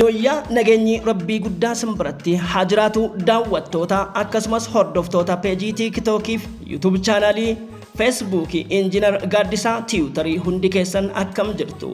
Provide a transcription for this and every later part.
Yooyyaa nageenyi rabbii guddaa simbiratti haa jiraatu daawwattoota akkasumas hordoftoota peejii tiiktookiif yuutuub chaanaalii feesbuukii injiinar Gaaddisaa Tiwutarii hundi keessan akkam jirtu.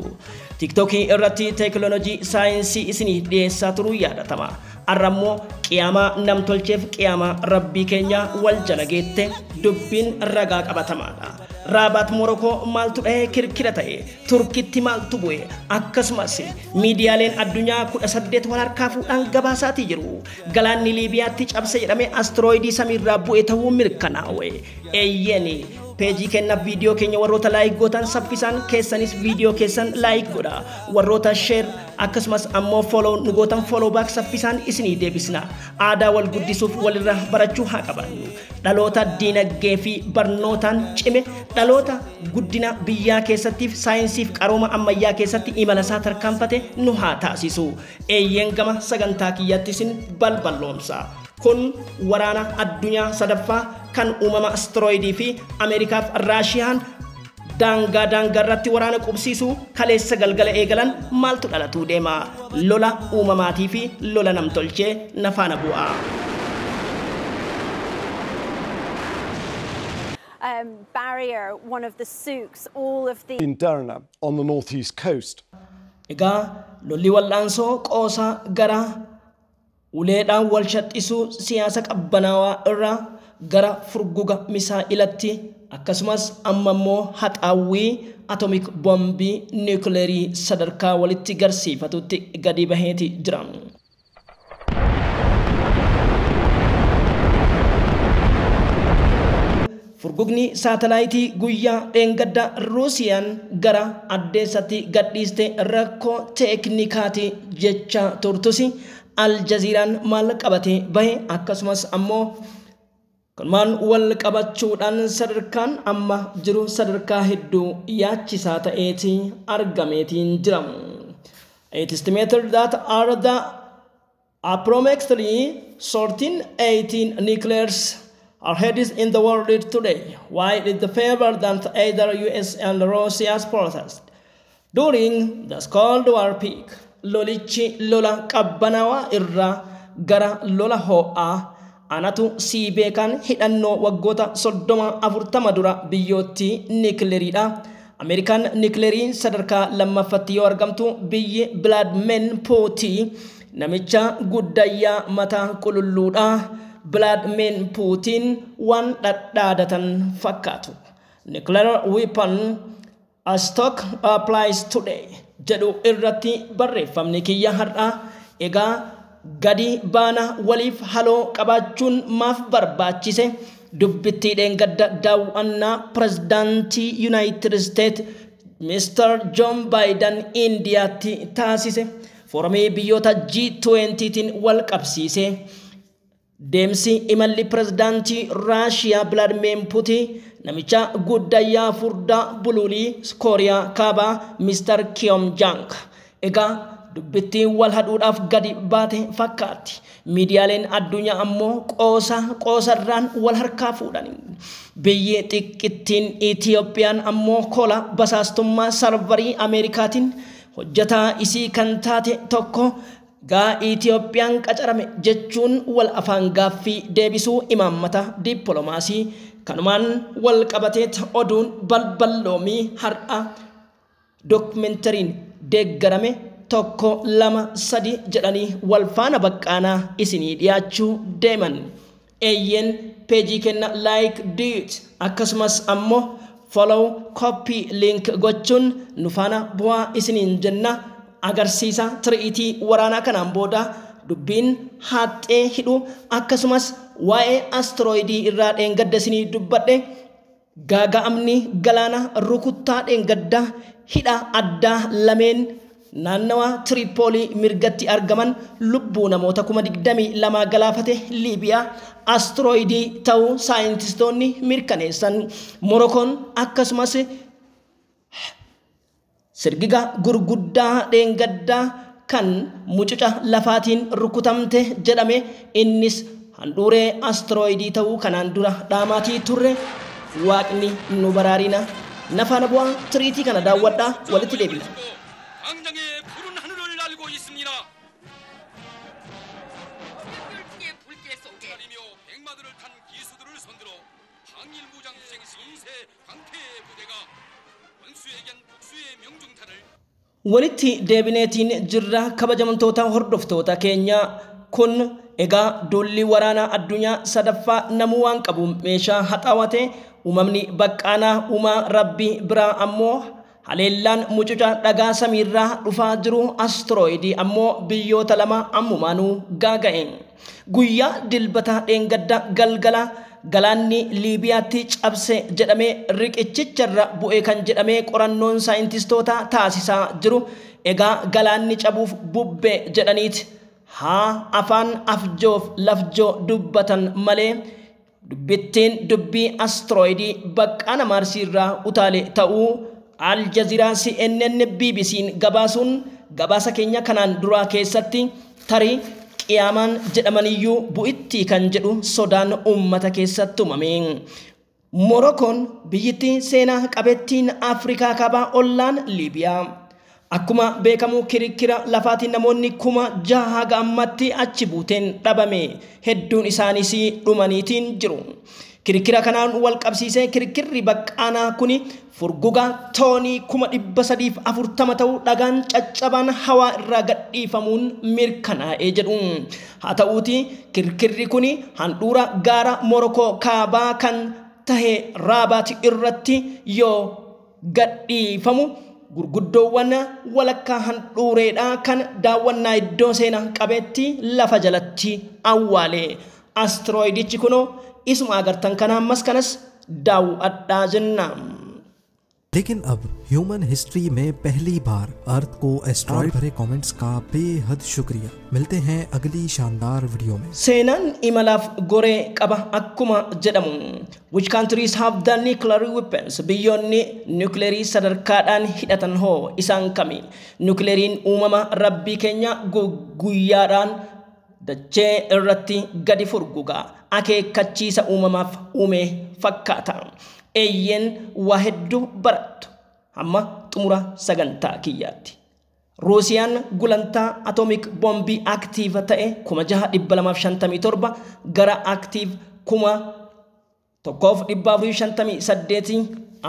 Tiiktookii irratti teekinooloojii saayinsii isinii dhiyeessaa turuu yaadatama. Har'a immoo qiyaamaa namtolcheef qiyaamaa rabbii keenya wal jala geette dubbiin ragaa qabatamaadha. Raabaat Morokoo maaltu dhahee kirkira ta'e, Turkitti maaltu bu'e, akkasumas miidiyaaleen addunyaa 18 wal harkaa fuudhaan gabaasaatii jiru. Galaanni Liibiyaatti cabse jedhamee astrooyidii samiirraa bu'e ta'uu mirkanaa'e. Eeyyeni peejii kennaaf viidiyoo keenya warroota laayik gootan saffisaan keessanis viidiyoo keessan laayik godha. Warroota sheer akkasumas ammoo follow nu gootan follow back saffisaan isinii deebisna. Aadaa wal guddisuuf walirra barachuu haa qabannu. Dhaloota diinagdee fi barnootaan cime, dhaloota guddina biyyaa keessattiif saayinsiif qarooma ammayyaa keessatti imala isaa tarkaanfate nu haa taasisu. Eeyyeen gama sagantaa kiyyaatti isin balballoomsa. Kun waraana addunyaa sadaffaa kan uumama astrooyidii fi Ameerikaaf Raashiyaan daangaa daangaa irratti waraana qubsiisuu kaleessa galgala eegalan maaltu dhalatuu deema? Lola uumamaatii fi lola namtolchee nafaana bu'a. Barrier, one of the souks, all of the in Derna on the northeast coast. Egaa lolli wal'aansoo qoosaa gara uleedhaan wal shaxxisuu siyaasa qabbanaawaa irraa gara furguga misaa'ilatti akkasumas amma immoo haxaawwii atoomik boombii niwukileerii sadarkaa walitti garsiifatutti gadi baheeti jira. Furgugni saatalaayitii guyyaa dheengadda Ruusiyaan gara addeessatti gadhiiste rakkoo teeknikaati jecha turtusi Aljaziiraan maal qabatee bahe akkasumas ammoo kanumaan wal qabachuudhaan sadarkaan amma jiru sadarkaa hedduu yaachisaa ta'eeti argameetiin jira. It estimated that are the approximately 1318 nuclears are headed in the world today, while it favor than either US and Russia's protest. During the Cold War peak, lolichi lola qabbanaawaa irraa gara lola ho'aa anatu sii beekan hidhannoo waggoota 30-40 dura biyyootti niwukileeriidha. Ameerikaan niwukileeriin sadarkaa lammaffatti yoo argamtu biyyi Vladimir Putin namicha guddayyaa mataa qululluudha. Vladimir Putin waan dhadhaadatan fakkaatu. Nuclear weapon a stock applies today jedhu irratti barreeffamni kiyya har'aa. Egaa gadi baana waliif haloo qabaachuun maaf barbaachise? Dubbittii dheengadda daawwannaa pirezidaantii United States Mr. John Biden Indiyaatti taasise foorumii biyyoota G20tiin wal qabsiise. Deemsi imalli pirezidaantii Raashiyaa Vladimir Putin namicha guddayyaa furdaa buluulii Kooriyaa Kaabaa Mr. Kim Jong. Egaa dubbittiin wal hadhuudhaaf gadi baate fakkaatti. Miidiyaaleen addunyaa ammoo qoosa qoosarraan wal harkaa fuudhan. Biyyi xiqqittiin Itiyoophiyaan ammoo kola basaastummaa sarvarii Ameerikaatiin hojjetaa isii kan taate tokko gaa Itiyoophiyaan qacarame jechuun wal afaan gaaffii deebisuu imaammata dippiloomaasii kanumaan wal qabateet oduun balballoomii har'a dookumentariin deeggarame 1 2 3 jedhanii wal faana baqqaanaa isinii dhiyaachuu deeman. Eeyyeen peejii kenna like duet akkasumas ammoo follow copy link gochuun nu faana bu'aa isiniin jenna. Agarsiisa tiriitii waraanaa kanaan booda dubbiin haxxee hidhu akkasumas waa'ee astrooyidii irraa dheengadda isinii dubbadhe gaaga'amni galaana rukuttaa dheengadda hidha addaa lameen naannawa Tiripoolii mirgatti argaman lubbuu namoota 22,000 galaafate Liibiyaa astrooyidii ta'uu saayintistoonni mirkaneessan. Morokoon akkasumas sirgiga gurguddaa dheengaddaa kan mucuca lafaatiin rukutamte jedhame innis handhuuree astrooyidii ta'uu kanaan dura dhaamaatii turre. Waaqni nu baraarina. Nafaana bu'aa tiriitii kana daawwadhaa walitti deebina. 당장의 푸른 하늘을 날고 있습니다. 장마들을 탄 기수들을 손들어 항일무장투쟁 신세 강태 부대가 원수에겐 복수의 명중탄을 Walitti deebineetiin jirra kabajamtoota hordoftoota keenya. Kun egaa duulli waraanaa addunyaa sadaffaa namuu waan qabu meeshaa haxaawate uumamni baqqaanaa uumaa rabbii biraa ammoo haleellaan mucuca dhagaa samiirraa dhufaa jiru astrooyidii ammoo biyyoota lama ammumaanuu gaaga'e. Guyyaa dilbata dheengadda galgala galaanni Liibiyaatti cabse jedhamee riqichicharra bu'e kan jedhamee qorannoon saayintistoota taasisaa jiru egaa galaanni cabuuf bubbee jedhaniiti haa afaan afjoof lafjoo dubbatan malee dubbittiin dubbii astrooyidii baqqaana maarsiirraa utaale ta'uu Al Jazeera, CNN, BBC'n gabaasuun gabaasa keenya kanaan duraa keessatti tarii qiyaamaan jedhamaniyyuu bu'ittii kan jedhu sodaan uummata keessatti uumame. Morokoon biyyittii seenaa qabeettiin Afrikaa kaabaa ollaan Liibiyaa. Akkuma beekamu kirkira lafaatiin namoonni 6,000 haga ammatti achi buuteen dhabame, hedduun isaaniis dhumaniitiin jiru. Kirkira kanaan wal qabsiisee kirkirri baqqaanaa kuni furguga toonii 340,000 ta'u dhagaan caccabaan hawaa irraa gadhiifamuun mirkanaa'ee jedhu. Haa ta'uuti kirkirri kuni handhuura gaara Morokoo kaabaa kan tahe Raabaat irratti yoo gadhiifamu gurguddoowwan walakkaa handhuureedhaa kan daawwannaa iddoo seenaa qabeetti lafa jalatti awwaale. Astrooyidichi kunoo isuma agartan kana ammas kanas daawwadhaa jenna. लेकिन अब human history में पहली बार अर्थ को एस्ट्रॉयड भरे कमेंट्स का बेहद शुक्रिया। मिलते हैं अगली शानदार वीडियो में। Seenaan imalaaf goree qaba akkuma jedhamu. Which countries have the nuclear weapons? Biyyoonni nukleerii sadarkaadhaan hidhatan hoo isaan kami? Nukleeriin uumama rabbii keenya guyyaadhaan dachee irratti gadi furguga akeekkachiisa uumamaaf uume fakkaata. Eeyyeen waa hedduu barattu hamma xumura sagantaa kiyyaatti. Ruusiyaan gulantaa atoomik boombii aktiiva ta'e 6257 gara aktiiv 1458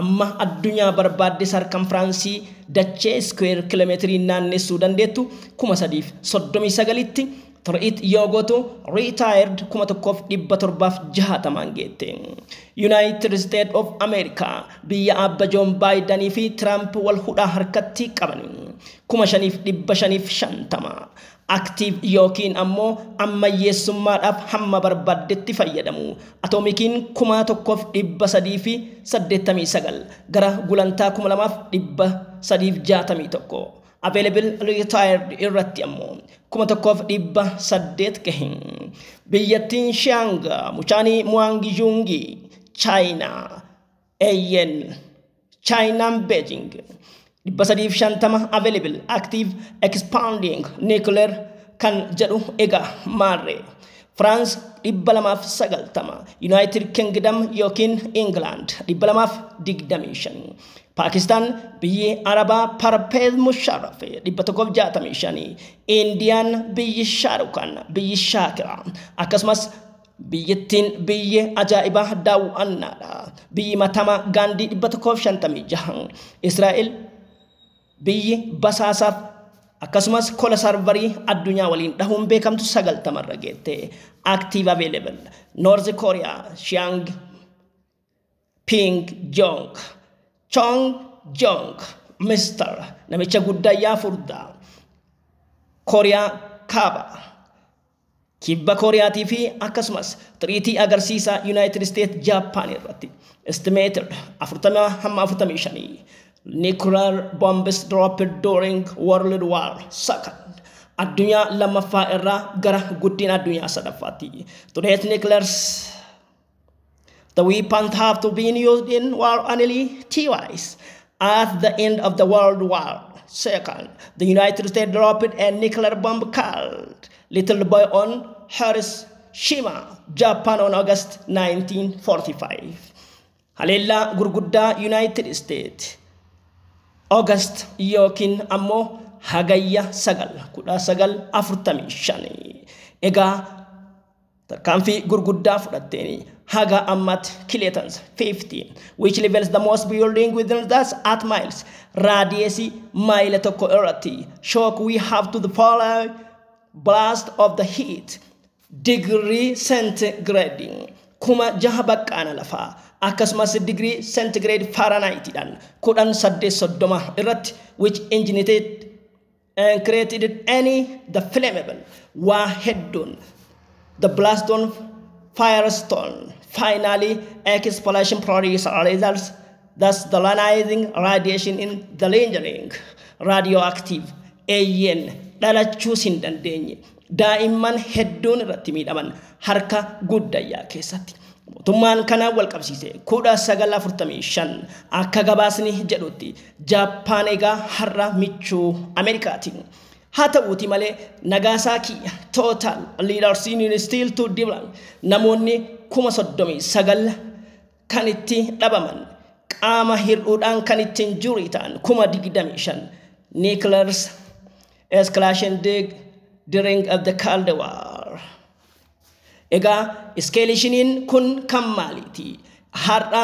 amma addunyaa barbaadde sarkanfiraansii dachee iskuweer kiiloomeetirii naannessuu dandeettu 3039tti Tiriit yoo gootu retired 1760 geette. United States of America biyya abba Joon Baayidanii fi Tiraamp wal hudhaa harkatti qaban 5550 aktiiv yookiin ammoo ammayyeessummaadhaaf hamma barbaaddetti fayyadamu. Atoomikiin 1389 gara gulantaa 2361. Available retired irratti ammoo 1800 gahin. Biyyattiin Shiang Muchaanii Muangiyungi China Eyen Chinaan Beijing 350 available active expanding nuclear kan jedhu egaa maarree. France 290, United Kingdom yookiin England 225, Pakistan biyyi Arabaa Parvez Musharraf 165, Indiyaan biyyi Shaarukan biyyi Shaakira akkasumas biyyattiin biyyi ajaa'ibaa daawwannaadha biyyi Matama Gaandii 156, Israa'el biyyi basaasaaf akkasumas kola sarvarii addunyaa waliin dhahuun beekamtu 90 irra geette. Active available North Korea Xiang Ping Jong Chong Jong Mr. namicha guddaa yaa furdaa Kooriyaa Kaaba kibba Kooriyaatii fi akkasumas tiriitii agarsiisaa United States Japan irratti estimated 40 hamma 45 nuclear bombs dropped during World War II. Addunyaa lammaffaa irraa gara guddina addunyaa sadaffaatti. Today's nuclears the weapons have to be used in war only twice. At the end of the World War II, the United States dropped a nuclear bomb called Little Boy on Hiroshima, Japan on August 1945. Haleellaa gurguddaa United States August yookiin ammoo hagayya 9 1945. Egaa Tarkaanfii gurguddaa fudhatteen haga ammaatti kilotons 50 which levels the most building within that at miles radius maayila tokko irratti shock we have to the follow blast of the heat degree centigrade 6,000 baqqaana lafaa akkasumas degree centigrade Fahrenheitidhaan 1830 irratti which engineered and created any the flammable waa hedduun the blast on firestone finally explosion produces results thus the ionizing radiation in the lingering radioactive eeyyen dhalachuus hin dandeenye daa'imman hedduun irratti miidhaman harka guddayyaa keessatti. Mootummaan kana wal qabsiise 1945 akka gabaasni jedhutti Jaappaan egaa har'a michuu Ameerikaati. Haa ta'uuti malee Nagasaaki total leaders in still to develop namoonni 39,000 kan itti dhabaman qaama hir'uudhaan kan ittiin jurii ta'an 25,000 nuclear escalation during of the Cold War. Egaa escalationiin kun kan maaliiti? Har'a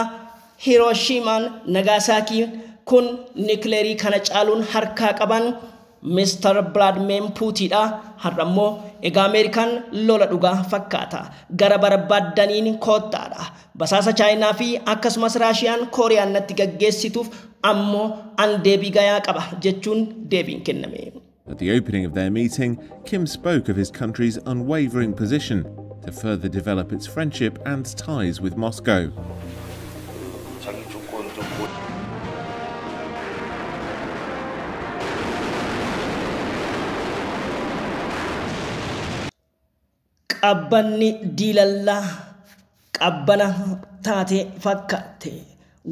Hirooshimaan Nagasaaki kun nikileerii kana caaluun harkaa qaban Mr. Vladimir Putinidha. Har'a immoo egaa Ameerikaan lola dhugaa fakkaata. Gara barbaaddaniin koottaadha. Basaasa Chaayinaa fi akkasumas Raashiyaan Kooriyaan natti gaggeessituuf ammoo an deebii gayaa qaba jechuun deebiin kenname. At the opening of their meeting, Kim spoke of his country's unwavering position to further develop its friendship and ties with Moscow. 자기 주권 좀 Qabbanni diilallaa qabbana taate fakkaatte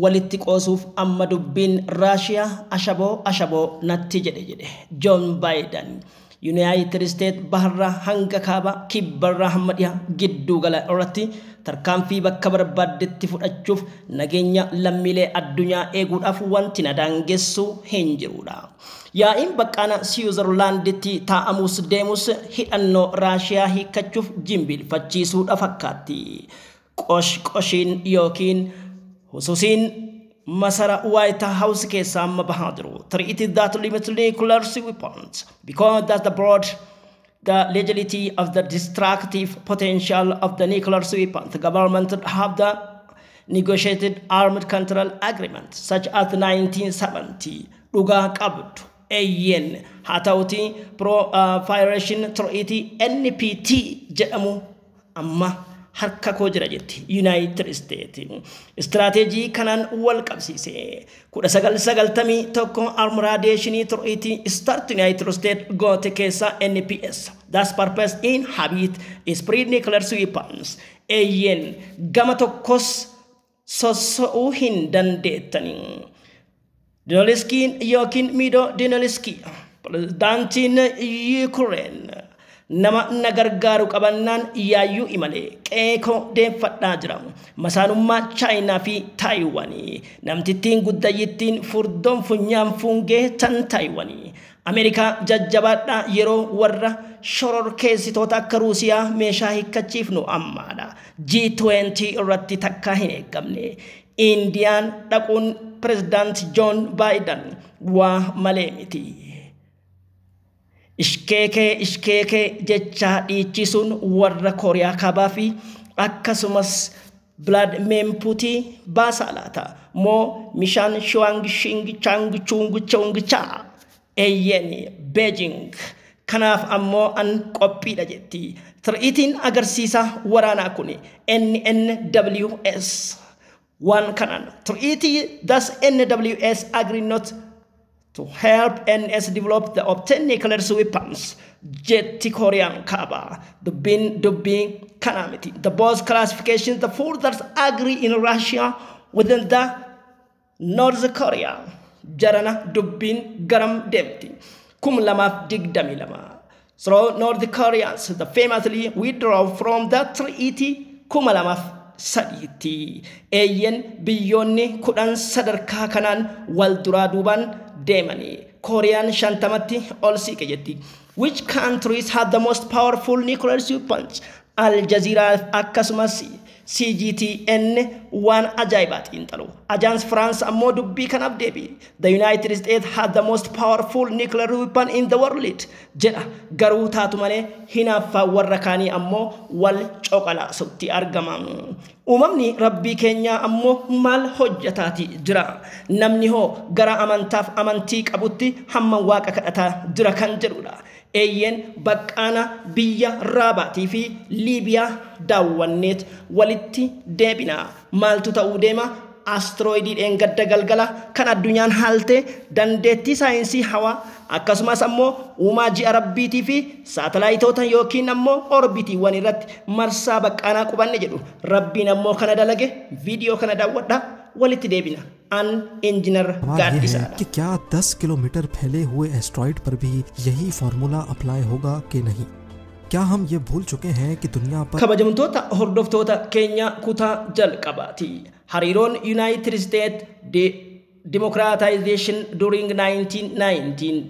walitti qoosuuf amma dubbiin Raashiyaa ashaboo ashaboo natti jedhe jedhe Joon Baayiden. United States baharraa hanga kaaba kibbarraa hamma dhiha gidduu gala irratti tarkaanfii bakka barbaaddetti fudhachuuf nageenya lammiilee addunyaa eeguudhaaf wanti na daangessu hin jirudha. Yaa'iin baqqaana Siwiizerlaanditti taa'amus deemus hidhannoo Raashiyaa hiikkachuuf jimbiilfachiisuudha fakkaatti. Qosh qoshiin yookiin hususiin masara White House keessaa amma bahaa jiru. Treaty that limits nuclear weapons because that's the broad the legality of the destructive potential of the nuclear weapons. The government have the negotiated armed control agreement such as 1970. Dhugaa qabdu eeyyen haa ta'uti Proliferation Treaty NPT jedhamu amma harka koo jira jetti United States. Istirateejii kanaan wal qabsiise 1991 arm radiation treaty start United States goote keessa NPS. That's purpose in habit spread nuclear weapons. Eeyyen gama tokkos sosso'uu hin dandeettanii. Dinoliskiin yookiin Miidoo Dinoliskii pirezidaantiin Yukureen nama na gargaaru qabannaan yaayyuu imalee qeekoo deeffadhaa jira. Masaanummaa Chaayinaa fi Taayiwaanii namtittiin guddayyittiin furdoon funyaan fuungee tan Taayiwaanii. Ameerikaa jajjabaadhaa yeroo warra shororkeessitoota akka Ruusiyaa meeshaa hiikkachiifnu ammaadha. G20 irratti takkaa hin eeggamne. Indiyaan dhaquun pirezidaant Joon Baayiden waa malee miti. Ishkeekee ishkeekee jechaa dhiichisuun warra Kooriyaa Kaabaa fi akkasumas Vladimir Putin baasaa laata. Moo Mishaan Shuang Shing Chang Chung Chung Cha eeyyen Beijing. Kanaaf ammoo an qophiidha jetti. Tiriitiin agarsiisa waraanaa kun NNWS waan kanaan treaty thus NWS agree not to help NS develop the obtain nuclear weapons jetti Kooriyaan Kaabaa. Dubbiin dubbii kanaa miti. The both classifications the further agree in Russia within the North Korea. Jarana dubbiin garam deemti. 2022. So North Koreans the famously withdraw from the treaty 2003tti. Eeyyen biyyoonni 10 sadarkaa kanaan wal duraa duubaan deemanii Kooriyaan 50tti ol siqe jetti. Which countries have the most powerful nuclear weapons? Al Jazeera akkasumas CGTN waan ajaa'ibaa xiinxalu. Agence France ammoo dubbii kanaaf deebi. "The United States has the most powerful nuclear weapon in the world" jedha. Garuu taatu malee hinaaffaa warra kaanii ammoo wal coqalaasutti argama. Uumamni rabbii keenyaa ammoo maal hojjetaati jira? Namni hoo gara amantaaf amantii qabutti hamma waaqa kadhataa jira kan jedhudha. Eeyyeen, baqqaana biyya Raabaatii fi Liibiyaa daawwanneet walitti deebina. Maaltu ta'uu deema? Astrooyidii dheengadda galgala kan addunyaan haalte dandeettii saayinsii hawaa akkasumas ammoo uumaa ji'a rabbiitii fi saatalaayitoota yookiin ammoo orbitiiwwan irratti marsaa baqqaanaa qubanne jedhu. Rabbiin ammoo kana dalage. Viidiyoo kana daawwadha, walitti deebina. An Injiinar सवाल ये है Gaaddisaadha. कि क्या 10 किलोमीटर फैले हुए एस्ट्रॉइड पर भी यही फॉर्मूला अप्लाई होगा कि नहीं? क्या हम ये भूल चुके हैं कि दुनिया पर Kabajamtoota hordoftoota keenya, kutaa jalqabaati. Hariiroon United States democratization during 1919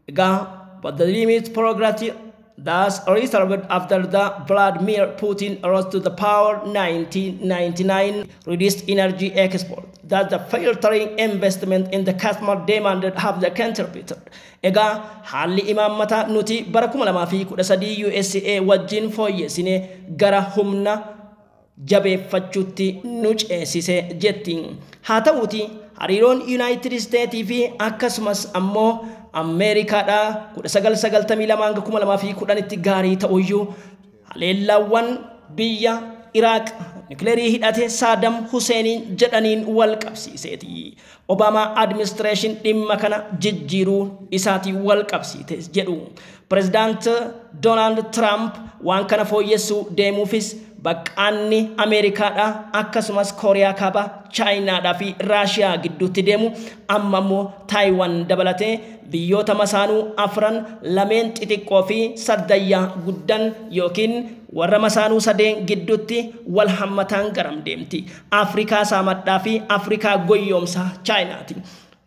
egaa, but the limit progress thus reserved after the Vladimir Putin rose to the power 1999 reduced energy export that the filtering investment in the customer demanded have the contributed. Egaa haalli imaammataa nuti bara 2013 USA wajjin fooyyessine gara humna jabeeffachuutti nu ceesise jetti. Haa ta'uuti hariiroon United States fi akkasumas ammoo Ameerikaadha 1992 hanga 2010tti gaarii ta'uyyuu, haleellaawwan biyya Iraaq nukleerii hidhate Saddam Huseeniin jedhaniin wal qabsiiseeti. Obama administration dhimma kana jijjiiruu isaatiin wal qabsiite jedhu. Pirezidaant Donald Trump waan kana fooyyessuu deemuufis baqqaanni Ameerikaadha akkasumas Kooriyaa Kaabaa, Chaayinaadhaa fi Raashiyaa gidduutti deemu amma immoo Taayiwaan dabalatee biyyoota masaanuu afran lameen xixiqqoo fi saddayyaa guddan yookiin warra masaanuu sadeen gidduutti wal hammataan garam deemti. Afrikaa saamadhaa fi Afrikaa goyyoomsaa Chaayinaati.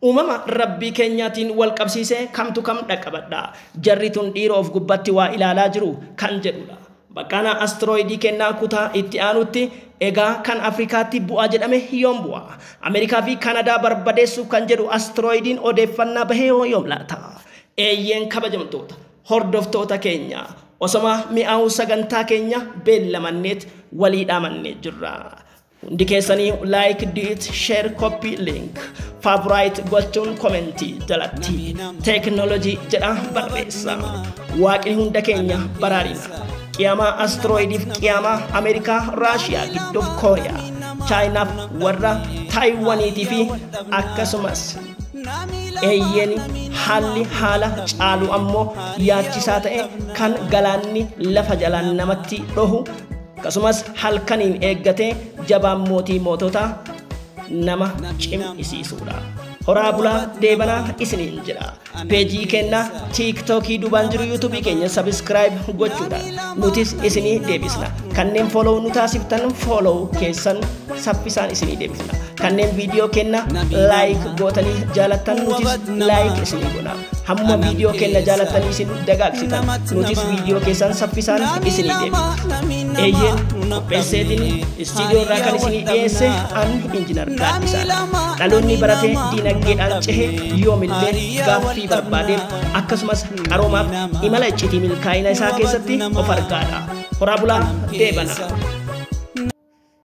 Uumama rabbii keenyaatiin wal qabsiisee kamtu kam dhaqqabadha? Jarri tun dhiira of gubbatti waa ilaalaa jiru kan jedhudha. Baqqaana astrooyidii kennaa kutaa itti aanutti egaa kan Afrikaatti bu'aa jedhame yoom bu'a? Ameerikaa fi Kanadaa barbadeessuuf kan jedhu astrooyidiin odeeffannaa bahee yoom laata? Eeyyeen, kabajamtoota hordoftoota keenya, osoma mi'aawu sagantaa keenya beellamanneet walii dhaamannee jirra. Hundi keessanii like, duet, share, copy link, favorite gochuun komentii jalatti teeknoolojii jedha barreessa. Waaqni hunda keenya baraarina. Qiyaamaa astrooyidiif qiyaamaa Ameerikaa, Raashiyaa gidduuf Kooriyaa, Chaayinaaf warra Taayiwaniitii fi akkasumas eeyyeen haalli haala caalu ammoo yaachisaa ta'e kan galaanni lafa jalaan namatti dhohu akkasumas halkaniin eeggatee jabaan mootii moototaa nama cim'isiisuudha. Horaa bulaa deebanaa isiniin jedha. Peejii kennaa Tiiktookii duubaan jiru, Yuutuubii keenya subscribe gochuudhaan nutis isinii deebisna. Kanneen follow nu taasiftan follow keessan saffisaan isinii deebisna. Kanneen viidiyoo kenna like gootanii jaalattan nutis like isinii goona. Hamma viidiyoo kenna jaalattanii isin dagaagsitan nutis viidiyoo keessan saffisaan isinii deebisna. Eeyyeen, qopheesseetiin istiidiyoo irraa kan isinii dhiyeesse an Injinar Gaaddisaadha. Dhaloonni baratee diinagdeedhaan cehe yoomillee gaaffii barbaadeef akkasumas qaroomaaf imala iccitii milkaa'ina isaa keessatti of argaadha. Horaa bulaa deebana.